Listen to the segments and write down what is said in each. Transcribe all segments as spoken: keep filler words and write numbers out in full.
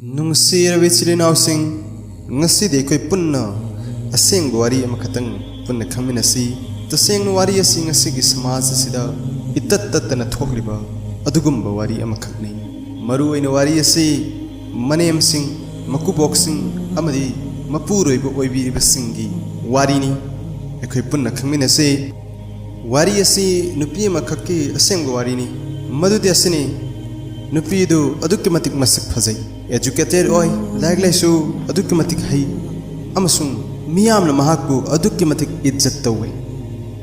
ꯅꯨꯡꯁꯤꯔꯕ ꯏꯆꯤꯜ ꯏꯅꯥꯎꯁꯤꯡ, ꯉꯁꯤꯗꯤ ꯑꯩꯈꯣꯏ ꯄꯨꯟꯅ ꯑꯁꯦꯡꯕ ꯋꯥꯔꯤ ꯑꯃꯈꯛꯇꯪ ꯄꯨꯟꯅ ꯈꯪꯃꯤꯟꯅꯁꯤ꯫ ꯇꯁꯦꯡꯅ ꯋꯥꯔꯤ ꯑꯁꯤ ꯉꯁꯤꯒꯤ ꯁꯃꯥꯖ ꯑꯁꯤꯗ ꯏꯇꯠ ꯇꯠꯇꯅ ꯊꯣꯛꯂꯤꯕ ꯑꯗꯨꯒꯨꯝꯕ ꯋꯥꯔꯤ ꯑꯃꯈꯛꯅꯤ꯫ ꯃꯔꯨꯑꯣꯏꯅ ꯋꯥꯔꯤ ꯑꯁꯤ ꯃꯅꯦꯝꯁꯤꯡ, ꯃꯀꯨꯕꯣꯛꯁꯤꯡ ꯑꯃꯗꯤ ꯃꯄꯨꯔꯣꯏꯕ ꯑꯣꯏꯕꯤꯔꯤꯕꯁꯤꯡꯒꯤ ꯋꯥꯔꯤꯅꯤ꯫ ꯑꯩꯈꯣꯏ ꯄꯨꯟꯅ ꯈꯪꯃꯤꯟꯅꯁꯤ꯫ ꯋꯥꯔꯤ ꯑꯁꯤ ꯅꯨꯄꯤ ꯑꯃꯈꯛꯀꯤ ꯑꯁꯦꯡꯕ ꯋꯥꯔꯤꯅꯤ꯫ ꯃꯗꯨꯗꯤ ꯑꯁꯤꯅꯤ, ꯅꯨꯄꯤꯗꯨ ꯑꯗꯨꯛꯀꯤ ꯃꯇꯤꯛ ꯃꯁꯛ ꯐꯖꯩ, educated ꯑꯣꯏ, ꯂꯥꯏꯔꯤꯛ ꯂꯥꯏꯁꯨ ꯑꯗꯨꯛꯀꯤ ꯃꯇꯤꯛ ꯍꯩ, ꯑꯃꯁꯨꯡ ꯃꯤꯌꯥꯝꯅ ꯃꯍꯥꯛꯄꯨ ꯑꯗꯨꯛꯀꯤ ꯃꯇꯤꯛ ꯏꯖꯠ ꯇꯧꯏ꯫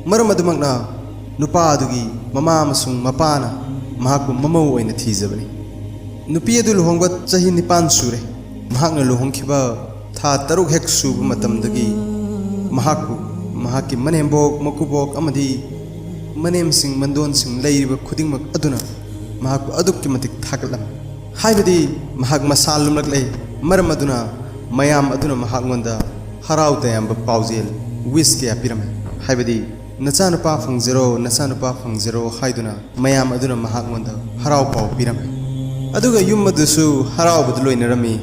ꯃꯔꯝ ꯑꯗꯨꯃꯛꯅ ꯅꯨꯄꯥ ꯑꯗꯨꯒꯤ ꯃꯃꯥ ꯑꯃꯁꯨꯡ ꯃꯄꯥꯅ ꯃꯍꯥꯛꯄꯨ ꯃꯃꯧ ꯑꯣꯏꯅ ꯊꯤꯖꯕꯅꯤ꯫ ꯅꯨꯄꯤ ꯑꯗꯨ ꯂꯨꯍꯣꯡꯕ ꯆꯍꯤ ꯅꯤꯄꯥꯟ ꯁꯨꯔꯦ꯫ ꯃꯍꯥꯛꯅ ꯂꯨꯍꯣꯡꯈꯤꯕ ꯊꯥ ꯇꯔꯨꯛ ꯍꯦꯛ ꯁꯨꯕ ꯃꯇꯝꯗꯒꯤ ꯃꯍꯥꯛꯄꯨ ꯃꯍꯥꯛꯀꯤ ꯃꯅꯦꯝꯕꯣꯛ, ꯃꯀꯨꯕꯣꯛ ꯑꯃꯗꯤ ꯃꯅꯦꯝꯁꯤꯡ, ꯃꯟꯗꯣꯟꯁꯤꯡ ꯂꯩꯔꯤꯕ ꯈꯨꯗꯤꯡꯃꯛ ꯑꯗꯨꯅ ꯃꯍꯥꯛꯄꯨ ꯑꯗꯨꯛꯀꯤ ꯃꯇꯤꯛ ꯊꯥꯒꯠꯂꯝꯃꯤ꯫ ꯍꯥꯏꯕꯗꯤ ꯃꯍꯥꯛ ꯃꯁꯥ ꯂꯨꯝꯂꯛꯂꯦ꯫ ꯃꯔꯝ ꯑꯗꯨꯅ ꯃꯌꯥꯝ ꯑꯗꯨꯅ ꯃꯍꯥꯛꯉꯣꯟꯗ ꯍꯔꯥꯎ ꯇꯌꯥꯝꯕ ꯄꯥꯎꯖꯦꯜ, wish ꯀꯌꯥ ꯄꯤꯔꯝꯃꯤ꯫ ꯍꯥꯏꯕꯗꯤ "ꯅꯆꯥꯅꯨꯄꯥ ꯐꯪꯖꯔꯣ, ꯅꯆꯥꯅꯨꯄꯥ ꯐꯪꯖꯔꯣ" ꯍꯥꯏꯗꯨꯅ ꯃꯌꯥꯝ ꯑꯗꯨꯅ ꯃꯍꯥꯛꯉꯣꯟꯗ ꯍꯔꯥꯎ ꯄꯥꯎ ꯄꯤꯔꯝꯃꯤ꯫ ꯑꯗꯨꯒ ꯌꯨꯝ ꯑꯗꯨꯁꯨ ꯍꯔꯥꯎꯕꯗ ꯂꯣꯏꯅꯔꯝꯃꯤ꯫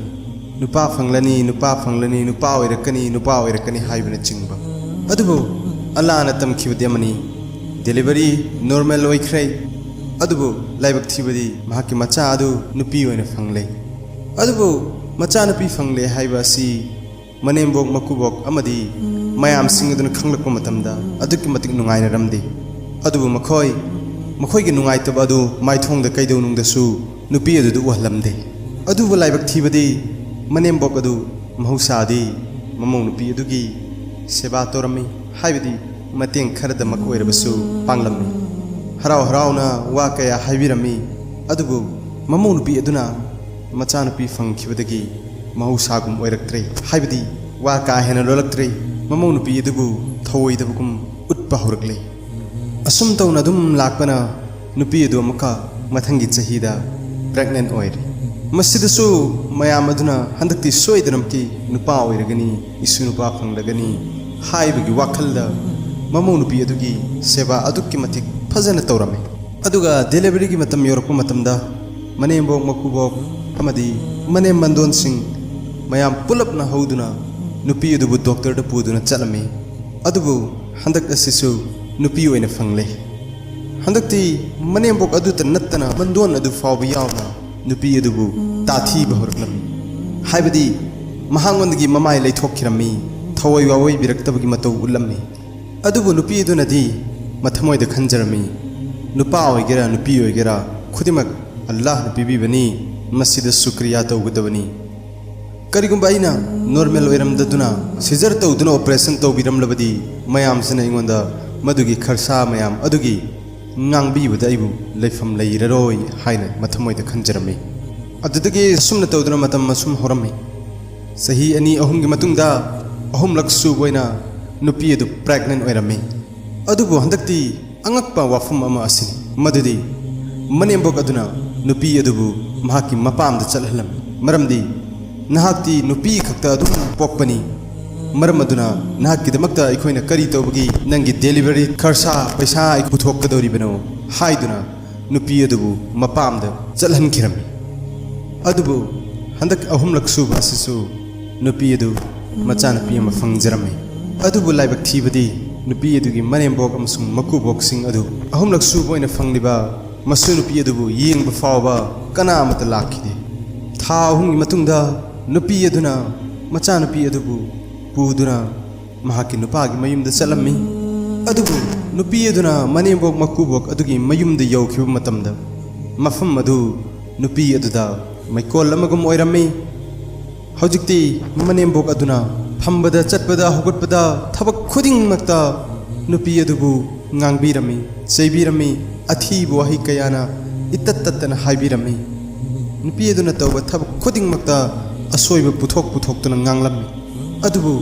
"ꯅꯨꯄꯥ ꯐꯪꯂꯅꯤ, ꯅꯨꯄꯥ ꯐꯪꯂꯅꯤ, ꯅꯨꯄꯥ ꯑꯣꯏꯔꯛꯀꯅꯤ, ꯅꯨꯄꯥ ꯑꯣꯏꯔꯛꯀꯅꯤ" ꯍꯥꯏꯕꯅꯆꯤꯡꯕ꯫ ꯑꯗꯨꯕꯨ ꯑꯜꯂꯥꯅ ꯇꯝꯈꯤꯕꯗꯤ ꯑꯃꯅꯤ꯫ Delivery normal ꯑꯣꯏꯈ꯭ꯔꯦ꯫ ꯑꯗꯨꯕꯨ ꯂꯥꯏꯕꯛ ꯊꯤꯕꯗꯤ ꯃꯍꯥꯛꯀꯤ ꯃꯆꯥ ꯑꯗꯨ ꯅꯨꯄꯤ ꯑꯣꯏꯅ ꯐꯪꯂꯦ꯫ ꯑꯗꯨꯕꯨ ꯃꯆꯥꯅꯨꯄꯤ ꯐꯪꯂꯦ ꯍꯥꯏꯕ ꯑꯁꯤ ꯃꯅꯦꯝꯕꯣꯛ, ꯃꯀꯨꯕꯣꯛ ꯑꯃꯗꯤ ꯃꯌꯥꯝꯁꯤꯡ ꯑꯗꯨꯅ ꯈꯪꯂꯛꯄ ꯃꯇꯝꯗ ꯑꯗꯨꯛꯀꯤ ꯃꯇꯤꯛ ꯅꯨꯡꯉꯥꯏꯅꯔꯝꯗꯦ꯫ ꯑꯗꯨꯕꯨ ꯃꯈꯣꯏ, ꯃꯈꯣꯏꯒꯤ ꯅꯨꯡꯉꯥꯏꯇꯕ ꯑꯗꯨ ꯃꯥꯏꯊꯣꯡꯗ ꯀꯩꯗꯧꯅꯨꯡꯗꯁꯨ ꯅꯨꯄꯤ ꯑꯗꯨꯗ ꯎꯍꯜꯂꯝꯗꯦ꯫ ꯑꯗꯨꯕꯨ ꯂꯥꯏꯕꯛ ꯊꯤꯕꯗꯤ ꯃꯅꯦꯝꯕꯣꯛ ꯑꯗꯨ ꯃꯍꯧꯁꯥꯗꯤ ꯃꯃꯧ ꯅꯨꯄꯤ ꯑꯗꯨꯒꯤ ꯁꯦꯕꯥ ꯇꯧꯔꯝꯃꯤ, ꯍꯥꯏꯕꯗꯤ ꯃꯇꯦꯡ ꯈꯔꯗꯃꯛ ꯑꯣꯏꯔꯕꯁꯨ ꯄꯥꯡꯂꯝꯃꯤ꯫ ꯍꯔꯥꯎ ꯍꯔꯥꯎꯅ ꯋꯥ ꯀꯌꯥ ꯍꯥꯏꯕꯤꯔꯝꯃꯤ꯫ ꯑꯗꯨꯕꯨ ꯃꯃꯧ ꯅꯨꯄꯤ ꯑꯗꯨꯅ ꯃꯆꯥꯅꯨꯄꯤ ꯐꯪꯈꯤꯕꯗꯒꯤ ꯃꯍꯧꯁꯥꯒꯨꯝ ꯑꯣꯏꯔꯛꯇ꯭ꯔꯦ, ꯍꯥꯏꯕꯗꯤ ꯋꯥ ꯀꯥ ꯍꯦꯟꯅ ꯂꯣꯜꯂꯛꯇ꯭ꯔꯦ꯫ ꯃꯃꯧ ꯅꯨꯄꯤ ꯑꯗꯨꯕꯨ ꯊꯧꯑꯣꯏꯗꯕꯒꯨꯝ ꯎꯠꯄ ꯍꯧꯔꯛꯂꯦ꯫ ꯑꯁꯨꯝ ꯇꯧꯅ ꯑꯗꯨꯝ ꯂꯥꯛꯄꯅ ꯅꯨꯄꯤ ꯑꯗꯨ ꯑꯃꯨꯛꯀ ꯃꯊꯪꯒꯤ ꯆꯍꯤꯗ pregnant ꯑꯣꯏꯔꯦ꯫ ꯃꯁꯤꯗꯁꯨ ꯃꯌꯥꯝ ꯑꯗꯨꯅ "ꯍꯟꯗꯛꯇꯤ ꯁꯣꯏꯗꯅꯃꯛꯀꯤ ꯅꯨꯄꯥ ꯑꯣꯏꯔꯒꯅꯤ, ꯏꯁꯨ ꯅꯨꯄꯥ ꯐꯪꯂꯒꯅꯤ" ꯍꯥꯏꯕꯒꯤ ꯋꯥꯈꯜꯗ ꯃꯃꯧ ꯅꯨꯄꯤ ꯑꯗꯨꯒꯤ ꯁꯦꯕꯥ ꯑꯗꯨꯛꯀꯤ ꯃꯇꯤꯛ ꯐꯖꯅ ꯇꯧꯔꯝꯃꯤ꯫ ꯑꯗꯨꯒ deliveryꯒꯤ ꯃꯇꯝ ꯌꯧꯔꯛꯄ ꯃꯇꯝꯗ ꯃꯅꯦꯝꯕꯣꯛ, ꯃꯀꯨꯕꯣꯛ ꯑꯃꯗꯤ ꯃꯅꯦꯝ ꯃꯟꯗꯣꯟꯁꯤꯡ ꯃꯌꯥꯝ ꯄꯨꯂꯞꯅ ꯍꯧꯗꯨꯅ ꯅꯨꯄꯤ ꯑꯗꯨꯕꯨ ꯗꯣꯛꯇꯔꯗ ꯄꯨꯗꯨꯅ ꯆꯠꯂꯝꯃꯤ꯫ ꯑꯗꯨꯕꯨ ꯍꯟꯗꯛ ꯑꯁꯤꯁꯨ ꯅꯨꯄꯤ ꯑꯣꯏꯅ ꯐꯪꯂꯦ꯫ ꯍꯟꯗꯛꯇꯤ ꯃꯅꯦꯝꯕꯣꯛ ꯑꯗꯨꯇ ꯅꯠꯇꯅ ꯃꯟꯗꯣꯟ ꯑꯗꯨ ꯐꯥꯎꯕ ꯌꯥꯎꯅ ꯅꯨꯄꯤ ꯑꯗꯨꯕꯨ ꯇꯥꯊꯤꯕ ꯍꯧꯔꯛꯂꯝꯃꯤ꯫ ꯍꯥꯏꯕꯗꯤ ꯃꯍꯥꯛꯉꯣꯟꯗꯒꯤ ꯃꯃꯥꯏ ꯂꯩꯊꯣꯛꯈꯤꯔꯝꯃꯤ, ꯊꯋꯥꯏ ꯋꯥꯋꯥꯏꯕꯤꯔꯛꯇꯕꯒꯤ ꯃꯇꯧ ꯎꯠꯂꯝꯃꯤ꯫ ꯑꯗꯨꯕꯨ ꯅꯨꯄꯤ ꯑꯗꯨꯅꯗꯤ ꯃꯊꯃꯣꯏꯗ ꯈꯟꯖꯔꯝꯃꯤ, "ꯅꯨꯄꯥ ꯑꯣꯏꯒꯦꯔꯥ ꯅꯨꯄꯤ ꯑꯣꯏꯒꯦꯔꯥ, ꯈꯨꯗꯤꯡꯃꯛ ꯑꯜꯂꯥꯍꯅ ꯄꯤꯕꯤꯕꯅꯤ, ꯃꯁꯤꯗ ꯁꯨꯀ꯭ꯔꯤꯌꯥ ꯇꯧꯒꯗꯕꯅꯤ꯫ ꯀꯔꯤꯒꯨꯝꯕ ꯑꯩꯅ ꯅꯣꯔꯃꯦꯜ ꯑꯣꯏꯔꯝꯗꯗꯨꯅ ꯁꯤꯖꯔ ꯇꯧꯗꯨꯅ ꯑꯣꯄꯔꯦꯁꯟ ꯇꯧꯕꯤꯔꯝꯂꯕꯗꯤ ꯃꯌꯥꯝꯁꯤꯅ ꯑꯩꯉꯣꯟꯗ ꯃꯗꯨꯒꯤ ꯈꯔꯁꯥ ꯃꯌꯥꯝ ꯑꯗꯨꯒꯤ ꯉꯥꯡꯕꯤꯕꯗ ꯑꯩꯕꯨ ꯂꯩꯐꯝ ꯂꯩꯔꯔꯣꯏ" ꯍꯥꯏꯅ ꯃꯊꯃꯣꯏꯗ ꯈꯟꯖꯔꯝꯃꯤ꯫ ꯑꯗꯨꯗꯒꯤ ꯑꯁꯨꯝꯅ ꯇꯧꯗꯨꯅ ꯃꯇꯝ ꯑꯁꯨꯝ ꯍꯧꯔꯝꯃꯤ꯫ ꯆꯍꯤ ꯑꯅꯤ ꯑꯍꯨꯝꯒꯤ ꯃꯇꯨꯡꯗ ꯑꯍꯨꯝꯂꯛ ꯁꯨꯕ ꯑꯣꯏꯅ ꯅꯨꯄꯤ ꯑꯗꯨ ꯄ꯭ꯔꯦꯒꯅꯦꯟ ꯑꯣꯏꯔꯝꯃꯤ꯫ ꯑꯗꯨꯕꯨ ꯍꯟꯗꯛꯇꯤ ꯑꯉꯛꯄ ꯋꯥꯐꯝ ꯑꯃ ꯑꯁꯤꯅꯤ, ꯃꯗꯨꯗꯤ ꯃꯅꯦꯝꯕꯣꯛ ꯑꯗꯨꯅ ꯅꯨꯄꯤ ꯑꯗꯨꯕꯨ ꯃꯍꯥꯛꯀꯤ ꯃꯄꯥꯝꯗ ꯆꯠꯍꯜꯂꯝꯃꯤ꯫ ꯃꯔꯝꯗꯤ, "ꯅꯍꯥꯛꯇꯤ ꯅꯨꯄꯤ ꯈꯛꯇ ꯑꯗꯨꯝ ꯄꯣꯛꯄꯅꯤ, ꯃꯔꯝ ꯑꯗꯨꯅ ꯅꯍꯥꯛꯀꯤꯗꯃꯛꯇ ꯑꯩꯈꯣꯏꯅ ꯀꯔꯤ ꯇꯧꯕꯒꯤ ꯅꯪꯒꯤ ꯗꯦꯂꯤꯚꯔꯤ ꯈꯔꯁꯥ ꯄꯩꯁꯥ ꯑꯩ ꯄꯨꯊꯣꯛꯀꯗꯧꯔꯤꯕꯅꯣ?" ꯍꯥꯏꯗꯨꯅ ꯅꯨꯄꯤ ꯑꯗꯨꯕꯨ ꯃꯄꯥꯝꯗ ꯆꯠꯍꯟꯈꯤꯔꯝꯃꯤ꯫ ꯑꯗꯨꯕꯨ ꯍꯟꯗꯛ ꯑꯍꯨꯝꯂꯛ ꯁꯨꯕ ꯑꯁꯤꯁꯨ ꯅꯨꯄꯤ ꯑꯗꯨ ꯃꯆꯥꯅꯨꯄꯤ ꯑꯃ ꯐꯪꯖꯔꯝꯃꯤ꯫ ꯑꯗꯨꯕꯨ ꯂꯥꯏꯕꯛ ꯊꯤꯕꯗꯤ ꯅꯨꯄꯤ ꯑꯗꯨꯒꯤ ꯃꯅꯦꯝꯕꯣꯛ ꯑꯃꯁꯨꯡ ꯃꯀꯨꯕꯣꯛꯁꯤꯡ ꯑꯗꯨ ꯑꯍꯨꯝꯂꯛ ꯁꯨꯕ ꯑꯣꯏꯅ ꯐꯪꯂꯤꯕ ꯃꯁꯨ ꯅꯨꯄꯤ ꯑꯗꯨꯕꯨ ꯌꯦꯡꯕ ꯐꯥꯎꯕ ꯀꯅꯥ ꯑꯃꯠꯇ ꯂꯥꯛꯈꯤꯗꯦ꯫ ꯊꯥ ꯑꯍꯨꯝꯒꯤ ꯃꯇꯨꯡꯗ ꯅꯨꯄꯤ ꯑꯗꯨꯅ ꯃꯆꯥꯅꯨꯄꯤ ꯑꯗꯨꯕꯨ ꯄꯨꯗꯨꯅ ꯃꯍꯥꯛꯀꯤ ꯅꯨꯄꯥꯒꯤ ꯃꯌꯨꯝꯗ ꯆꯠꯂꯝꯃꯤ꯫ ꯑꯗꯨꯕꯨ ꯅꯨꯄꯤ ꯑꯗꯨꯅ ꯃꯅꯦꯝꯕꯣꯛ ꯃꯀꯨꯕꯣꯛ ꯑꯗꯨꯒꯤ ꯃꯌꯨꯝꯗ ꯌꯧꯈꯤꯕ ꯃꯇꯝꯗ ꯃꯐꯝ ꯑꯗꯨ ꯅꯨꯄꯤ ꯑꯗꯨꯗ ꯃꯩꯀꯣꯜ ꯑꯃꯒꯨꯝ ꯑꯣꯏꯔꯝꯃꯤ꯫ ꯍꯧꯖꯤꯛꯇꯤ ꯃꯅꯦꯝꯕꯣꯛ ꯑꯗꯨꯅ ꯐꯝꯕꯗ ꯆꯠꯄꯗ ꯍꯧꯒꯠꯄꯗ ꯊꯕꯛ ꯈꯨꯗꯤꯡꯃꯛꯇ ꯅꯨꯄꯤ ꯑꯗꯨꯕꯨ ꯉꯥꯡꯕꯤꯔꯝꯃꯤ, ꯆꯩꯕꯤꯔꯝꯃꯤ, ꯑꯊꯤꯕ ꯋꯥꯍꯩ ꯀꯌꯥꯅ ꯏꯇꯠ ꯇꯠꯇꯅ ꯍꯥꯏꯕꯤꯔꯝꯃꯤ꯫ ꯅꯨꯄꯤ ꯑꯗꯨꯅ ꯇꯧꯕ ꯊꯕꯛ ꯈꯨꯗꯤꯡꯃꯛꯇ ꯑꯁꯣꯏꯕ ꯄꯨꯊꯣꯛ ꯄꯨꯊꯣꯛꯇꯨꯅ ꯉꯥꯡꯂꯝꯃꯤ꯫ ꯑꯗꯨꯕꯨ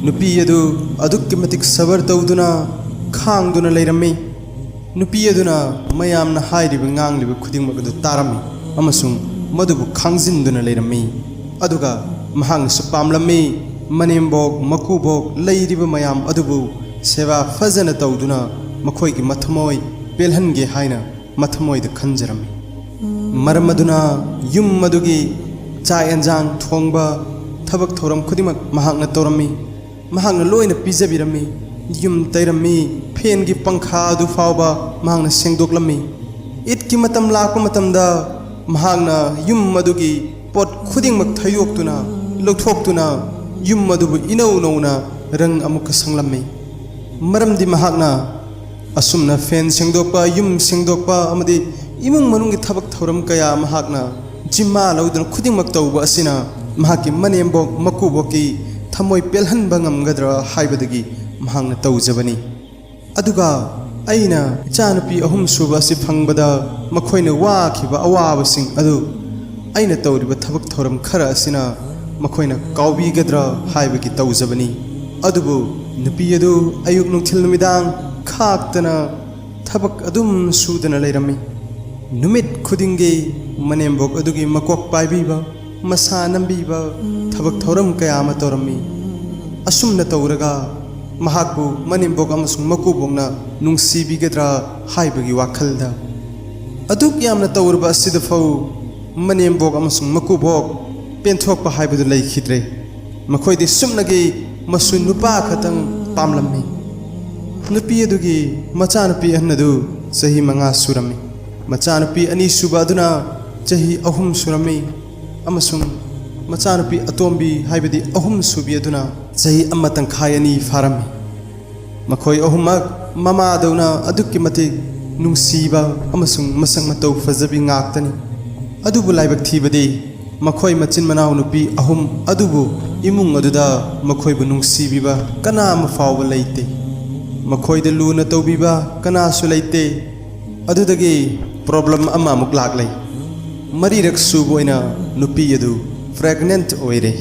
ꯅꯨꯄꯤ ꯑꯗꯨ ꯑꯗꯨꯛꯀꯤ ꯃꯇꯤꯛ ꯁꯕꯔ ꯇꯧꯗꯨꯅ ꯈꯥꯡꯗꯨꯅ ꯂꯩꯔꯝꯃꯤ꯫ ꯅꯨꯄꯤ ꯑꯗꯨꯅ ꯃꯌꯥꯝꯅ ꯍꯥꯏꯔꯤꯕ ꯉꯥꯡꯂꯤꯕ ꯈꯨꯗꯤꯡꯃꯛ ꯑꯗꯨ ꯇꯥꯔꯝꯃꯤ ꯑꯃꯁꯨꯡ ꯃꯗꯨꯕꯨ ꯈꯥꯡꯖꯤꯟꯗꯨꯅ ꯂꯩꯔꯝꯃꯤ꯫ ꯑꯗꯨꯒ ꯃꯍꯥꯛꯅꯁꯨ ꯄꯥꯝꯂꯝꯃꯤ, ꯃꯅꯦꯝꯕꯣꯛ ꯃꯀꯨꯕꯣꯛ ꯂꯩꯔꯤꯕ ꯃꯌꯥꯝ ꯑꯗꯨꯕꯨ ꯁꯦꯕꯥ ꯐꯖꯅ ꯇꯧꯗꯨꯅ ꯃꯈꯣꯏꯒꯤ ꯃꯊꯃꯣꯏ ꯄꯦꯜꯍꯟꯒꯦ ꯍꯥꯏꯅ ꯃꯊꯃꯣꯏꯗ ꯈꯟꯖꯔꯝꯃꯤ꯫ ꯃꯔꯝ ꯑꯗꯨꯅ ꯌꯨꯝ ꯑꯗꯨꯒꯤ ꯆꯥꯛ ꯑꯦꯟꯖꯥꯡ ꯊꯣꯡꯕ, ꯊꯕꯛ ꯊꯧꯔꯝ ꯈꯨꯗꯤꯡꯃꯛ ꯃꯍꯥꯛꯅ ꯇꯧꯔꯝꯃꯤ꯫ ꯃꯍꯥꯛꯅ ꯂꯣꯏꯅ ꯄꯤꯖꯕꯤꯔꯝꯃꯤ꯫ ꯌꯨꯝ ꯇꯩꯔꯝꯃꯤ, ꯐꯦꯟꯒꯤ ꯄꯪꯈꯥ ꯑꯗꯨ ꯐꯥꯎꯕ ꯃꯍꯥꯛꯅ ꯁꯦꯡꯗꯣꯛꯂꯝꯃꯤ꯫ ꯏꯗꯀꯤ ꯃꯇꯝ ꯂꯥꯛꯄ ꯃꯇꯝꯗ ꯃꯍꯥꯛꯅ ꯌꯨꯝ ꯑꯗꯨꯒꯤ ꯄꯣꯠ ꯈꯨꯗꯤꯡꯃꯛ ꯊꯩꯗꯣꯛꯇꯨꯅ, ꯂꯧꯊꯣꯛꯇꯨꯅ, ꯌꯨꯝ ꯑꯗꯨꯕꯨ ꯏꯅꯧ ꯅꯧꯅ ꯔꯪ ꯑꯃꯨꯛꯀ ꯁꯪꯂꯝꯃꯤ꯫ ꯃꯔꯝꯗꯤ ꯃꯍꯥꯛꯅ ꯑꯁꯨꯝꯅ ꯐꯦꯟ ꯁꯦꯡꯗꯣꯛꯄ, ꯌꯨꯝ ꯁꯦꯡꯗꯣꯛꯄ ꯑꯃꯗꯤ ꯏꯃꯨꯡ ꯃꯅꯨꯡꯒꯤ ꯊꯕꯛ ꯊꯧꯔꯝ ꯀꯌꯥ ꯃꯍꯥꯛꯅ ꯖꯤꯝꯃꯥ ꯂꯧꯗꯨꯅ ꯈꯨꯗꯤꯡꯃꯛ ꯇꯧꯕ ꯑꯁꯤꯅ ꯃꯍꯥꯛꯀꯤ ꯃꯅꯦꯝꯕꯣꯛ ꯃꯀꯨꯕꯣꯛꯀꯤ ꯊꯃꯣꯏ ꯄꯦꯜꯍꯟꯕ ꯉꯝꯒꯗ꯭ꯔꯥ ꯍꯥꯏꯕꯗꯒꯤ ꯃꯍꯥꯛꯅ ꯇꯧꯖꯕꯅꯤ꯫ ꯑꯗꯨꯒ ꯑꯩꯅ ꯏꯆꯥꯅꯨꯄꯤ ꯑꯍꯨꯝ ꯁꯨꯕ ꯑꯁꯤ ꯐꯪꯕꯗ ꯃꯈꯣꯏꯅ ꯋꯥꯈꯤꯕ ꯑꯋꯥꯕꯁꯤꯡ ꯑꯗꯨ ꯑꯩꯅ ꯇꯧꯔꯤꯕ ꯊꯕꯛ ꯊꯧꯔꯝ ꯈꯔ ꯑꯁꯤꯅ ꯃꯈꯣꯏꯅ ꯀꯥꯎꯕꯤꯒꯗ꯭ꯔꯥ ꯍꯥꯏꯕꯒꯤ ꯇꯧꯖꯕꯅꯤ꯫ ꯑꯗꯨꯕꯨ ꯅꯨꯄꯤ ꯑꯗꯨ ꯑꯌꯨꯛ ꯅꯨꯡꯊꯤꯜ ꯅꯨꯃꯤꯗꯥꯡ ꯈꯥꯛꯇꯅ ꯊꯕꯛ ꯑꯗꯨꯝ ꯁꯨꯗꯅ ꯂꯩꯔꯝꯃꯤ꯫ ꯅꯨꯃꯤꯠ ꯈꯨꯗꯤꯡꯒꯤ ꯃꯅꯦꯝꯕꯣꯛ ꯑꯗꯨꯒꯤ ꯃꯀꯣꯛ ꯄꯥꯏꯕꯤꯕ, ꯃꯁꯥ ꯅꯝꯕꯤꯕ, ꯊꯕꯛ ꯊꯧꯔꯝ ꯀꯌꯥ ꯑꯃ ꯇꯧꯔꯝꯃꯤ꯫ ꯑꯁꯨꯝꯅ ꯇꯧꯔꯒ ꯃꯍꯥꯛꯄꯨ ꯃꯅꯦꯝꯕꯣꯛ ꯑꯃꯁꯨꯡ ꯃꯀꯨꯕꯣꯛꯅ ꯅꯨꯡꯁꯤꯕꯤꯒꯗ꯭ꯔꯥ ꯍꯥꯏꯕꯒꯤ ꯋꯥꯈꯜꯗ꯫ ꯑꯗꯨꯛ ꯌꯥꯝꯅ ꯇꯧꯔꯕ ꯑꯁꯤꯗ ꯐꯥꯎ ꯃꯅꯦꯝꯕꯣꯛ ꯑꯃꯁꯨꯡ ꯃꯀꯨꯕꯣꯛ ꯄꯦꯟꯊꯣꯛꯄ ꯍꯥꯏꯕꯗꯨ ꯂꯩꯈꯤꯗ꯭ꯔꯦ꯫ ꯃꯈꯣꯏꯗꯤ ꯁꯨꯞꯅꯒꯤ ꯃꯁꯨ ꯅꯨꯄꯥ ꯈꯛꯇꯪ ꯄꯥꯝꯂꯝꯃꯤ꯫ ꯅꯨꯄꯤ ꯑꯗꯨꯒꯤ ꯃꯆꯥꯅꯨꯄꯤ ꯑꯍꯟ ꯑꯗꯨ ꯆꯍꯤ ꯃꯉꯥ ꯁꯨꯔꯝꯃꯤ꯫ ꯃꯆꯥꯅꯨꯄꯤ ꯑꯅꯤꯁꯨꯕ ꯑꯗꯨꯅ ꯆꯍꯤ ꯑꯍꯨꯝ ꯁꯨꯔꯝꯃꯤ, ꯑꯃꯁꯨꯡ ꯃꯆꯥꯅꯨꯄꯤ ꯑꯇꯣꯝꯕꯤ, ꯍꯥꯏꯕꯗꯤ ꯑꯍꯨꯝ ꯁꯨꯕꯤ ꯑꯗꯨꯅ ꯆꯍꯤ ꯑꯃ ꯇꯪꯈꯥꯏ ꯑꯅꯤ ꯐꯥꯔꯝꯃꯤ꯫ ꯃꯈꯣꯏ ꯑꯍꯨꯝꯃꯛ ꯃꯃꯥꯗꯧꯅ ꯑꯗꯨꯛꯀꯤ ꯃꯇꯤꯛ ꯅꯨꯡꯁꯤꯕ ꯑꯃꯁꯨꯡ ꯃꯁꯛ ꯃꯇꯧ ꯐꯖꯕꯤ ꯉꯥꯛꯇꯅꯤ꯫ ꯑꯗꯨꯕꯨ ꯂꯥꯏꯕꯛ ꯊꯤꯕꯗꯤ, ꯃꯈꯣꯏ ꯃꯆꯤꯟ ꯃꯅꯥꯎ ꯅꯨꯄꯤ ꯑꯍꯨꯝ ꯑꯗꯨꯕꯨ ꯏꯃꯨꯡ ꯑꯗꯨꯗ ꯃꯈꯣꯏꯕꯨ ꯅꯨꯡꯁꯤꯕꯤꯕ ꯀꯅꯥ ꯑꯃ ꯐꯥꯎꯕ ꯂꯩꯇꯦ꯫ ꯃꯈꯣꯏꯗ ꯂꯨꯅ ꯇꯧꯕꯤꯕ ꯀꯅꯥꯁꯨ ꯂꯩꯇꯦ꯫ ꯑꯗꯨꯗꯒꯤ ꯄ꯭ꯔꯣꯕ꯭ꯂꯦꯝ ꯑꯃ ꯑꯃꯨꯛ ꯂꯥꯛꯂꯦ꯫ ꯃꯔꯤꯔꯛ ꯁꯨꯕ ꯑꯣꯏꯅ ꯅꯨꯄꯤ ꯑꯗꯨ ꯄ꯭ꯔꯦꯒꯅꯦꯟꯠ ꯑꯣꯏꯔꯦ꯫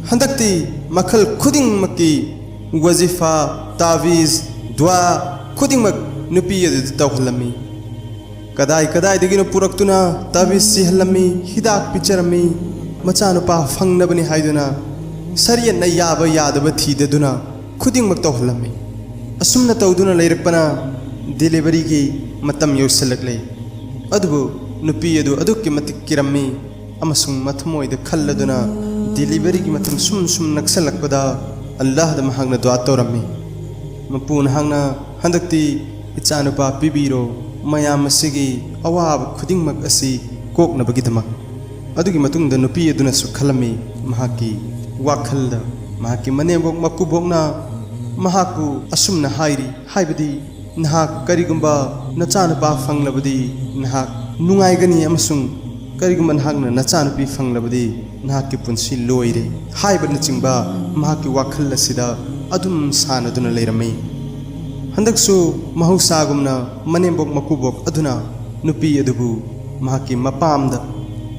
ꯍꯟꯗꯛꯇꯤ ꯃꯈꯜ ꯈꯨꯗꯤꯡꯃꯛꯀꯤ ꯋꯖꯤꯐꯥ, ꯇꯥꯕꯤꯖ, ꯗ꯭ꯋꯥ ꯈꯨꯗꯤꯡꯃꯛ ꯅꯨꯄꯤ ꯑꯗꯨꯗ ꯇꯧꯍꯜꯂꯝꯃꯤ꯫ ꯀꯗꯥꯏ ꯀꯗꯥꯏꯗꯒꯤꯅꯣ ꯄꯨꯔꯛꯇꯨꯅ ꯇꯥꯕꯤꯖ ꯁꯤꯍꯜꯂꯝꯃꯤ, ꯍꯤꯗꯥꯛ ꯄꯤꯖꯔꯝꯃꯤ, ꯃꯆꯥꯅꯨꯄꯥ ꯐꯪꯅꯕꯅꯤ ꯍꯥꯏꯗꯨꯅ ꯁꯔꯤꯌꯠꯅ ꯌꯥꯕ ꯌꯥꯗꯕ ꯊꯤꯗꯗꯨꯅ ꯈꯨꯗꯤꯡꯃꯛ ꯇꯧꯍꯜꯂꯝꯃꯤ꯫ ꯑꯁꯨꯝꯅ ꯇꯧꯗꯨꯅ ꯂꯩꯔꯛꯄꯅ ꯗꯦꯂꯤꯚꯔꯤꯒꯤ ꯃꯇꯝ ꯌꯧꯁꯤꯜꯂꯛꯂꯦ꯫ ꯑꯗꯨꯕꯨ ꯅꯨꯄꯤ ꯑꯗꯨ ꯑꯗꯨꯛꯀꯤ ꯃꯇꯤꯛ ꯀꯤꯔꯝꯃꯤ ꯑꯃꯁꯨꯡ ꯃꯊꯃꯣꯏꯗ ꯈꯜꯂꯗꯨꯅ ꯗꯦꯂꯤꯚꯔꯤꯒꯤ ꯃꯇꯝ ꯁꯨꯝ ꯁꯨꯝ ꯅꯛꯁꯜꯂꯛꯄꯗ ꯑꯜꯂꯥꯍꯗ ꯃꯍꯥꯛꯅ ꯗꯨꯋꯥ ꯇꯧꯔꯝꯃꯤ꯫ ꯃꯄꯨ, ꯅꯍꯥꯛꯅ ꯍꯟꯗꯛꯇꯤ ꯏꯆꯥꯅꯨꯄꯥ ꯄꯤꯕꯤꯔꯣ, ꯃꯌꯥꯝ ꯑꯁꯤꯒꯤ ꯑꯋꯥꯕ ꯈꯨꯗꯤꯡꯃꯛ ꯑꯁꯤ ꯀꯣꯛꯅꯕꯒꯤꯗꯃꯛ꯫ ꯑꯗꯨꯒꯤ ꯃꯇꯨꯡꯗ ꯅꯨꯄꯤ ꯑꯗꯨꯅꯁꯨ ꯈꯜꯂꯝꯃꯤ, ꯃꯍꯥꯛꯀꯤ ꯋꯥꯈꯜꯗ ꯃꯍꯥꯛꯀꯤ ꯃꯅꯦꯝꯕꯣꯛ ꯃꯀꯨꯕꯣꯛꯅ ꯃꯍꯥꯛꯄꯨ ꯑꯁꯨꯝꯅ ꯍꯥꯏꯔꯤ, ꯍꯥꯏꯕꯗꯤ, ꯅꯍꯥꯛ ꯀꯔꯤꯒꯨꯝꯕ ꯅꯆꯥꯅꯨꯄꯥ ꯐꯪꯂꯕꯗꯤ ꯅꯍꯥꯛ ꯅꯨꯡꯉꯥꯏꯒꯅꯤ ꯑꯃꯁꯨꯡ ꯀꯔꯤꯒꯨꯝꯕ ꯅꯍꯥꯛꯅ ꯅꯆꯥꯅꯨꯄꯤ ꯐꯪꯂꯕꯗꯤ ꯅꯍꯥꯛꯀꯤ ꯄꯨꯟꯁꯤ ꯂꯣꯏꯔꯦ ꯍꯥꯏꯕꯅꯆꯤꯡꯕ ꯃꯍꯥꯛꯀꯤ ꯋꯥꯈꯜ ꯑꯁꯤꯗ ꯑꯗꯨꯝ ꯁꯥꯟꯅꯗꯨꯅ ꯂꯩꯔꯝꯃꯤ꯫ ꯍꯟꯗꯛꯁꯨ ꯃꯍꯧꯁꯥꯒꯨꯝꯅ ꯃꯅꯦꯝꯕꯣꯛ ꯃꯀꯨꯕꯣꯛ ꯑꯗꯨꯅ ꯅꯨꯄꯤ ꯑꯗꯨꯕꯨ ꯃꯍꯥꯛꯀꯤ ꯃꯄꯥꯝꯗ,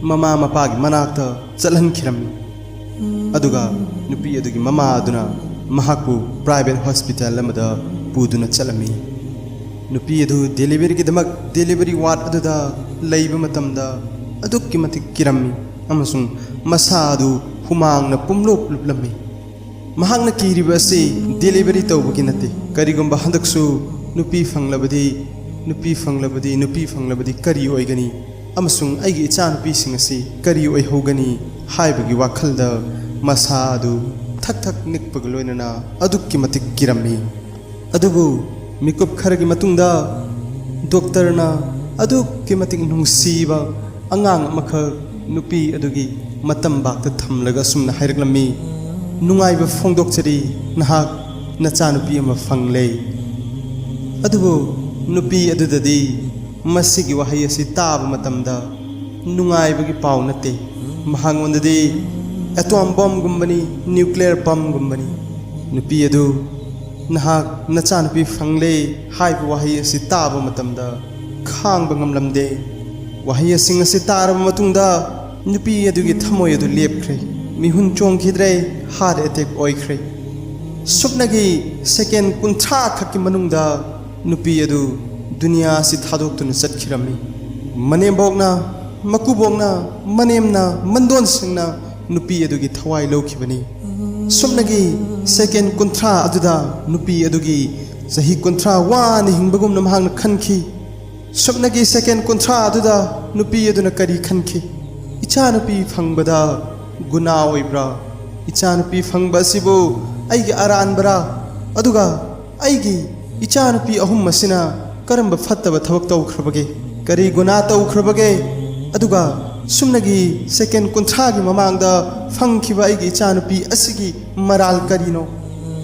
ꯃꯃꯥ ꯃꯄꯥꯒꯤ ꯃꯅꯥꯛꯇ ꯆꯠꯍꯟꯈꯤꯔꯝꯃꯤ꯫ ꯑꯗꯨꯒ ꯅꯨꯄꯤ ꯑꯗꯨꯒꯤ ꯃꯃꯥ ꯑꯗꯨꯅ ꯃꯍꯥꯛꯄꯨ ꯄ꯭ꯔꯥꯏꯚꯦꯠ ꯍꯣꯁꯄꯤꯇꯥꯜ ꯑꯃꯗ ꯄꯨꯗꯨꯅ ꯆꯠꯂꯝꯃꯤ꯫ ꯅꯨꯄꯤ ꯑꯗꯨ ꯗꯦꯂꯤꯚꯔꯤꯒꯤꯗꯃꯛ ꯗꯦꯂꯤꯚꯔꯤ ꯋꯥꯔꯗ ꯑꯗꯨꯗ ꯂꯩꯕ ꯃꯇꯝꯗ ꯑꯗꯨꯛꯀꯤ ꯃꯇꯤꯛ ꯀꯤꯔꯝꯃꯤ ꯑꯃꯁꯨꯡ ꯃꯁꯥ ꯑꯗꯨ ꯍꯨꯃꯥꯡꯅ ꯄꯨꯝꯂꯨꯞ ꯂꯨꯞꯂꯝꯃꯤ꯫ ꯃꯍꯥꯛꯅ ꯀꯤꯔꯤꯕ ꯑꯁꯤ ꯗꯦꯂꯤꯚꯔꯤ ꯇꯧꯕꯒꯤ ꯅꯠꯇꯦ꯫ ꯀꯔꯤꯒꯨꯝꯕ ꯍꯟꯗꯛꯁꯨ ꯅꯨꯄꯤ ꯐꯪꯂꯕꯗꯤ, ꯅꯨꯄꯤ ꯐꯪꯂꯕꯗꯤ, ꯅꯨꯄꯤ ꯐꯪꯂꯕꯗꯤ ꯀꯔꯤ ꯑꯣꯏꯒꯅꯤ? ꯑꯃꯁꯨꯡ ꯑꯩꯒꯤ ꯏꯆꯥꯅꯨꯄꯤꯁꯤꯡ ꯑꯁꯤ ꯀꯔꯤ ꯑꯣꯏꯍꯧꯒꯅꯤ ꯍꯥꯏꯕꯒꯤ ꯋꯥꯈꯜꯗ ꯃꯁꯥ ꯑꯗꯨ ꯊꯛ ꯊꯛ ꯅꯤꯛꯄꯒ ꯂꯣꯏꯅꯅ ꯑꯗꯨꯛꯀꯤ ꯃꯇꯤꯛ ꯀꯤꯔꯝꯃꯤ꯫ ꯑꯗꯨꯕꯨ ꯃꯤꯀꯨꯞ ꯈꯔꯒꯤ ꯃꯇꯨꯡꯗ ꯗꯣꯛꯇꯔꯅ ꯑꯗꯨꯛꯀꯤ ꯃꯇꯤꯛ ꯅꯨꯡꯁꯤꯕ ꯑꯉꯥꯡ ꯑꯃꯈꯛ ꯅꯨꯄꯤ ꯑꯗꯨꯒꯤ ꯃꯇꯝꯕꯥꯛꯇ ꯊꯝꯂꯒ ꯑꯁꯨꯝꯅ ꯍꯥꯏꯔꯛꯂꯝꯃꯤ, "ꯅꯨꯡꯉꯥꯏꯕ ꯐꯣꯡꯗꯣꯛꯆꯔꯤ, ꯅꯍꯥꯛ ꯅꯆꯥꯅꯨꯄꯤ ꯑꯃ ꯐꯪꯂꯦ꯫" ꯑꯗꯨꯕꯨ ꯅꯨꯄꯤ ꯑꯗꯨꯗꯗꯤ ꯃꯁꯤꯒꯤ ꯋꯥꯍꯩ ꯑꯁꯤ ꯇꯥꯕ ꯃꯇꯝꯗ ꯅꯨꯡꯉꯥꯏꯕꯒꯤ ꯄꯥꯎ ꯅꯠꯇꯦ꯫ ꯃꯍꯥꯛꯉꯣꯟꯗꯗꯤ ꯑꯦꯇꯣꯝ ꯕꯣꯝꯒꯨꯝꯕꯅꯤ, ꯅ꯭ꯌꯨꯀ꯭ꯂꯤꯌꯔ ꯕꯝꯒꯨꯝꯕꯅꯤ꯫ ꯅꯨꯄꯤ ꯑꯗꯨ, "ꯅꯍꯥꯛ ꯅꯆꯥꯅꯨꯄꯤ ꯐꯪꯂꯦ" ꯍꯥꯏꯕ ꯋꯥꯍꯩ ꯑꯁꯤ ꯇꯥꯕ ꯃꯇꯝꯗ ꯈꯥꯡꯕ ꯉꯝꯂꯝꯗꯦ꯫ ꯋꯥꯍꯩ ꯑꯁꯤꯡ ꯑꯁꯤ ꯇꯥꯔꯕ ꯃꯇꯨꯡꯗ ꯅꯨꯄꯤ ꯑꯗꯨꯒꯤ ꯊꯃꯣꯏ ꯑꯗꯨ ꯂꯦꯞꯈ꯭ꯔꯦ꯫ ꯃꯤꯍꯨꯟ ꯆꯣꯡꯈꯤꯗ꯭ꯔꯦ, ꯍꯥꯔꯠ ꯑꯦꯇꯦꯛ ꯑꯣꯏꯈ꯭ꯔꯦ꯫ ꯁꯨꯞꯅꯒꯤ ꯁꯦꯀꯦꯟ ꯀꯨꯟꯊ꯭ꯔꯥ ꯈꯛꯀꯤ ꯃꯅꯨꯡꯗ ꯅꯨꯄꯤ ꯑꯗꯨ ꯗꯨꯅꯤꯌꯥ ꯑꯁꯤ ꯊꯥꯗꯣꯛꯇꯨꯅ ꯆꯠꯈꯤꯔꯝꯃꯤ꯫ ꯃꯅꯦꯝꯕꯣꯛꯅ, ꯃꯀꯨꯕꯣꯛꯅ, ꯃꯅꯦꯝꯅ, ꯃꯟꯗꯣꯟꯁꯤꯡꯅ ꯅꯨꯄꯤ ꯑꯗꯨꯒꯤ ꯊꯋꯥꯏ ꯂꯧꯈꯤꯕꯅꯤ꯫ ꯁꯨꯞꯅꯒꯤ ꯁꯦꯀꯦꯟ ꯀꯨꯟꯊ꯭ꯔꯥ ꯑꯗꯨꯗ ꯅꯨꯄꯤ ꯑꯗꯨꯒꯤ ꯆꯍꯤ ꯀꯨꯟꯊ꯭ꯔꯥ ꯋꯥꯅ ꯍꯤꯡꯕꯒꯨꯝꯅ ꯃꯍꯥꯛꯅ ꯈꯟꯈꯤ꯫ ꯁꯨꯞꯅꯒꯤ ꯁꯦꯀꯦꯟ ꯀꯨꯟꯊ꯭ꯔꯥ ꯑꯗꯨꯗ ꯅꯨꯄꯤ ꯑꯗꯨꯅ ꯀꯔꯤ ꯈꯟꯈꯤ? "ꯏꯆꯥꯅꯨꯄꯤ ꯐꯪꯕꯗ ꯒꯨꯅꯥ ꯑꯣꯏꯕ꯭ꯔꯥ? ꯏꯆꯥꯅꯨꯄꯤ ꯐꯪꯕ ꯑꯁꯤꯕꯨ ꯑꯩꯒꯤ ꯑꯔꯥꯟꯕꯔꯥ? ꯑꯗꯨꯒ ꯑꯩꯒꯤ ꯏꯆꯥꯅꯨꯄꯤ ꯑꯍꯨꯝ ꯑꯁꯤꯅ ꯀꯔꯝꯕ ꯐꯠꯇꯕ ꯊꯕꯛ ꯇꯧꯈ꯭ꯔꯕꯒꯦ? ꯀꯔꯤ ꯒꯨꯅꯥ ꯇꯧꯈ꯭ꯔꯕꯒꯦ? ꯑꯗꯨꯒ ꯁꯨꯞꯅꯒꯤ ꯁꯦꯀꯦꯟ ꯀꯨꯟꯊ꯭ꯔꯥꯒꯤ ꯃꯃꯥꯡꯗ ꯐꯪꯈꯤꯕ ꯑꯩꯒꯤ ꯏꯆꯥꯅꯨꯄꯤ ꯑꯁꯤꯒꯤ ꯃꯔꯥꯜ ꯀꯔꯤꯅꯣ?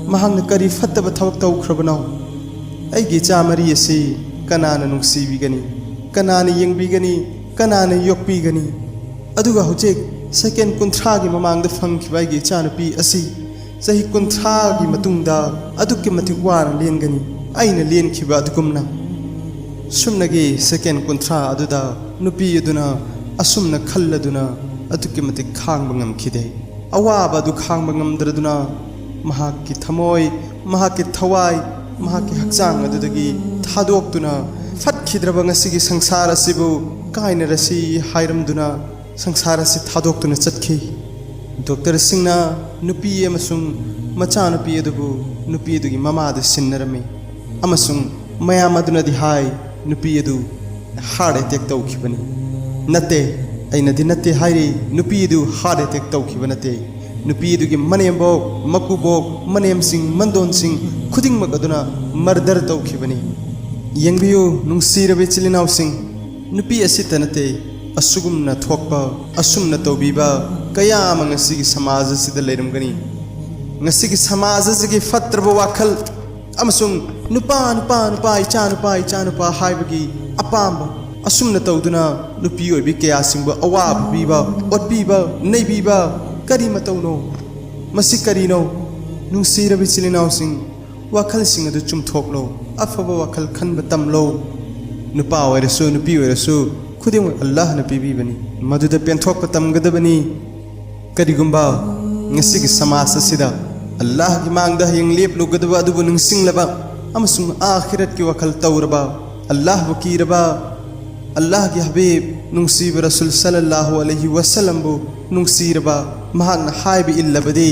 ꯃꯍꯥꯛꯅ ꯀꯔꯤ ꯐꯠꯇꯕ ꯊꯕꯛ ꯇꯧꯈ꯭ꯔꯕꯅꯣ? ꯑꯩꯒꯤ ꯏꯆꯥ ꯃꯔꯤ ꯑꯁꯤ ꯀꯅꯥꯅ ꯅꯨꯡꯁꯤꯕꯤꯒꯅꯤ? ꯀꯅꯥꯅ ꯌꯦꯡꯕꯤꯒꯅꯤ? ꯀꯅꯥꯅ ꯌꯣꯛꯄꯤꯒꯅꯤ?" ꯑꯗꯨꯒ ꯍꯧꯖꯤꯛ ꯁꯦꯀꯦꯟ ꯀꯨꯟꯊ꯭ꯔꯥꯒꯤ ꯃꯃꯥꯡꯗ ꯐꯪꯈꯤꯕ ꯑꯩꯒꯤ ꯏꯆꯥꯅꯨꯄꯤ ꯑꯁꯤ ꯆꯍꯤ ꯀꯨꯟꯊ꯭ꯔꯥꯒꯤ ꯃꯇꯨꯡꯗ ꯑꯗꯨꯛꯀꯤ ꯃꯇꯤꯛ ꯋꯥꯅ ꯂꯦꯟꯒꯅꯤ, ꯑꯩꯅ ꯂꯦꯟꯈꯤꯕ ꯑꯗꯨꯒꯨꯝꯅ꯫ ꯁꯨꯞꯅꯒꯤ ꯁꯦꯀꯦꯟ ꯀꯨꯟꯊ꯭ꯔꯥ ꯑꯗꯨꯗ ꯅꯨꯄꯤ ꯑꯗꯨꯅ ꯑꯁꯨꯝꯅ ꯈꯜꯂꯗꯨꯅ ꯑꯗꯨꯛꯀꯤ ꯃꯇꯤꯛ ꯈꯥꯡꯕ ꯉꯝꯈꯤꯗꯦ꯫ ꯑꯋꯥꯕ ꯑꯗꯨ ꯈꯥꯡꯕ ꯉꯝꯗ꯭ꯔꯗꯨꯅ ꯃꯍꯥꯛꯀꯤ ꯊꯃꯣꯏ, ꯃꯍꯥꯛꯀꯤ ꯊꯋꯥꯏ, ꯃꯍꯥꯛꯀꯤ ꯍꯛꯆꯥꯡ ꯑꯗꯨꯗꯒꯤ ꯊꯥꯗꯣꯛꯇꯨꯅ ꯐꯠꯈꯤꯗ꯭ꯔꯕ ꯉꯁꯤꯒꯤ ꯁꯪꯁꯥꯔ ꯑꯁꯤꯕꯨ ꯀꯥꯏꯅꯔꯁꯤ ꯍꯥꯏꯔꯝꯗꯨꯅ ꯁꯪꯁꯥꯔ ꯑꯁꯤ ꯊꯥꯗꯣꯛꯇꯨꯅ ꯆꯠꯈꯤ꯫ ꯗꯣꯛꯇꯔꯁꯤꯡꯅ ꯅꯨꯄꯤ ꯑꯃꯁꯨꯡ ꯃꯆꯥꯅꯨꯄꯤ ꯑꯗꯨꯕꯨ ꯅꯨꯄꯤ ꯑꯗꯨꯒꯤ ꯃꯃꯥꯗ ꯁꯤꯟꯅꯔꯝꯃꯤ ꯑꯃꯁꯨꯡ ꯃꯌꯥꯝ ꯑꯗꯨꯅꯗꯤ ꯍꯥꯏ, ꯅꯨꯄꯤ ꯑꯗꯨ ꯍꯥꯔꯠ ꯑꯦꯇꯦꯛ ꯇꯧꯈꯤꯕꯅꯤ꯫ ꯅꯠꯇꯦ, ꯑꯩꯅꯗꯤ ꯅꯠꯇꯦ ꯍꯥꯏꯔꯤ, ꯅꯨꯄꯤ ꯑꯗꯨ ꯍꯥꯔꯠ ꯑꯦꯇꯦꯛ ꯇꯧꯈꯤꯕ ꯅꯠꯇꯦ꯫ ꯅꯨꯄꯤ ꯑꯗꯨꯒꯤ ꯃꯅꯦꯝꯕꯣꯛ, ꯃꯀꯨꯕꯣꯛ, ꯃꯅꯦꯝꯁꯤꯡ, ꯃꯟꯗꯣꯟꯁꯤꯡ ꯈꯨꯗꯤꯡꯃꯛ ꯑꯗꯨꯅ ꯃꯔꯗꯔ ꯇꯧꯈꯤꯕꯅꯤ꯫ ꯌꯦꯡꯕꯤꯌꯨ, ꯅꯨꯡꯁꯤꯔꯕ ꯏꯆꯤꯜ ꯏꯅꯥꯎꯁꯤꯡ, ꯅꯨꯄꯤ ꯑꯁꯤꯇ ꯅꯠꯇꯦ, ꯑꯁꯨꯒꯨꯝꯅ ꯊꯣꯛꯄ, ꯑꯁꯨꯝꯅ ꯇꯧꯕꯤꯕ ꯀꯌꯥ ꯑꯃ ꯉꯁꯤꯒꯤ ꯁꯃꯥꯖ ꯑꯁꯤꯗ ꯂꯩꯔꯝꯒꯅꯤ꯫ ꯉꯁꯤꯒꯤ ꯁꯃꯥꯖ ꯑꯁꯤꯒꯤ ꯐꯠꯇ꯭ꯔꯕ ꯋꯥꯈꯜ ꯑꯃꯁꯨꯡ ꯅꯨꯄꯥ, ꯅꯨꯄꯥ, ꯅꯨꯄꯥ, ꯏꯆꯥ ꯅꯨꯄꯥ, ꯏꯆꯥ ꯅꯨꯄꯥ ꯍꯥꯏꯕꯒꯤ ꯑꯄꯥꯝꯕ ꯑꯁꯨꯝꯅ ꯇꯧꯗꯨꯅ ꯅꯨꯄꯤ ꯑꯣꯏꯕꯤ ꯀꯌꯥꯁꯤꯡꯕꯨ ꯑꯋꯥꯕ ꯄꯤꯕ, ꯑꯣꯠꯄꯤꯕ, ꯅꯩꯕꯤꯕ ꯀꯔꯤ ꯃꯇꯧꯅꯣ? ꯃꯁꯤ ꯀꯔꯤꯅꯣ? ꯅꯨꯡꯁꯤꯔꯕ ꯏꯆꯤꯜ ꯏꯅꯥꯎꯁꯤꯡ, ꯋꯥꯈꯜꯁꯤꯡ ꯑꯗꯨ ꯆꯨꯝꯊꯣꯛꯂꯣ꯫ ꯑꯐꯕ ꯋꯥꯈꯜ ꯈꯟꯕ ꯇꯝꯂꯣ꯫ ꯅꯨꯄꯥ ꯑꯣꯏꯔꯁꯨ, ꯅꯨꯄꯤ ꯑꯣꯏꯔꯁꯨ, ꯈꯨꯗꯤꯡꯃꯛ ꯑꯜꯂꯥꯍꯅ ꯄꯤꯕꯤꯕꯅꯤ꯫ ꯃꯗꯨꯗ ꯄꯦꯟꯊꯣꯛꯄ ꯇꯝꯒꯗꯕꯅꯤ꯫ ꯀꯔꯤꯒꯨꯝꯕ ꯉꯁꯤꯒꯤ ꯁꯃꯥꯖ ꯑꯁꯤꯗ ꯑꯜꯂꯥꯍꯒꯤ ꯃꯥꯡꯗ ꯍꯌꯦꯡ ꯂꯦꯞꯂꯨꯒꯗꯕ ꯑꯗꯨꯕꯨ ꯅꯤꯡꯁꯤꯡꯂꯕ ꯑꯃꯁꯨꯡ ꯑꯥꯈꯤꯔꯠꯀꯤ ꯋꯥꯈꯜ ꯇꯧꯔꯕ, ꯑꯜꯂꯥꯍꯕꯨ ꯀꯤꯔꯕ, ꯑꯜꯂꯥꯍꯒꯤ ꯍꯕꯤꯕ ꯅꯨꯡꯁꯤꯕ ꯔꯁꯨꯜ ꯁꯜꯂꯜꯂꯥꯍꯨ ꯑꯂꯩꯍꯤ ꯋꯁꯜꯂꯝꯕꯨ ꯅꯨꯡꯁꯤꯔꯕ, ꯃꯍꯥꯛꯅ ꯍꯥꯏꯕ ꯏꯜꯂꯕꯗꯤ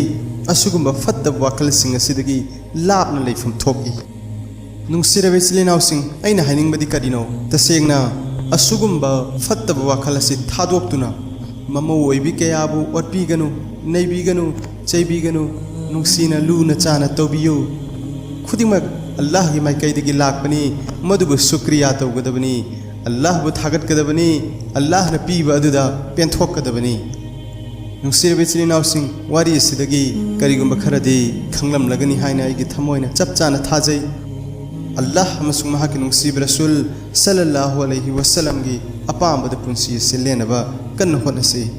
ꯑꯁꯤꯒꯨꯝꯕ ꯐꯠꯇꯕ ꯋꯥꯈꯜꯁꯤꯡ ꯑꯁꯤꯗꯒꯤ ꯂꯥꯞꯅ ꯂꯩꯐꯝ ꯊꯣꯛꯏ꯫ ꯅꯨꯡꯁꯤꯔꯕ ꯏꯆꯤꯜ ꯏꯅꯥꯎꯁꯤꯡ, ꯑꯩꯅ ꯍꯥꯏꯅꯤꯡꯕꯗꯤ ꯀꯔꯤꯅꯣ? ꯇꯁꯦꯡꯅ ꯑꯁꯤꯒꯨꯝꯕ ꯐꯠꯇꯕ ꯋꯥꯈꯜ ꯑꯁꯤ ꯊꯥꯗꯣꯛꯇꯨꯅ, ꯃꯃꯧ ꯑꯣꯏꯕꯤ ꯀꯌꯥꯕꯨ ꯑꯣꯠꯄꯤꯒꯅꯨ, ꯅꯩꯕꯤꯒꯅꯨ, ꯆꯩꯕꯤꯒꯅꯨ, ꯅꯨꯡꯁꯤꯅ ꯂꯨꯅ ꯆꯥꯅ ꯇꯧꯕꯤꯌꯨ꯫ ꯈꯨꯗꯤꯡꯃꯛ ꯑꯜꯂꯥꯍꯒꯤ ꯃꯥꯏꯀꯩꯗꯒꯤ ꯂꯥꯛꯄꯅꯤ, ꯃꯗꯨꯕꯨ ꯁꯨꯀ꯭ꯔꯤꯌꯥ ꯇꯧꯒꯗꯕꯅꯤ, ꯑꯜꯂꯥꯍꯕꯨ ꯊꯥꯒꯠꯀꯗꯕꯅꯤ, ꯑꯜꯂꯥꯍꯅ ꯄꯤꯕ ꯑꯗꯨꯗ ꯄꯦꯟꯊꯣꯛꯀꯗꯕꯅꯤ꯫ ꯅꯨꯡꯁꯤꯔꯕ ꯏꯆꯤꯜ ꯏꯅꯥꯎꯁꯤꯡ, ꯋꯥꯔꯤ ꯑꯁꯤꯗꯒꯤ ꯀꯔꯤꯒꯨꯝꯕ ꯈꯔꯗꯤ ꯈꯪꯂꯝꯂꯒꯅꯤ ꯍꯥꯏꯅ ꯑꯩꯒꯤ ꯊꯃꯣꯏꯅ ꯆꯞ ꯆꯥꯅ ꯊꯥꯖꯩ꯫ ꯑꯜꯂꯥꯍ ꯑꯃꯁꯨꯡ ꯃꯍꯥꯛꯀꯤ ꯅꯨꯡꯁꯤꯕ ꯔꯁꯨꯜ ꯁꯜꯂꯜꯂꯥꯍꯨ ꯑꯂꯩꯍꯤ ꯋꯁꯜꯂꯝꯒꯤ ꯑꯄꯥꯝꯕꯗ ꯄꯨꯟꯁꯤ ꯑꯁꯤ ꯂꯦꯟꯅꯕ ꯀꯟꯅ ꯍꯣꯠꯅꯁꯤ꯫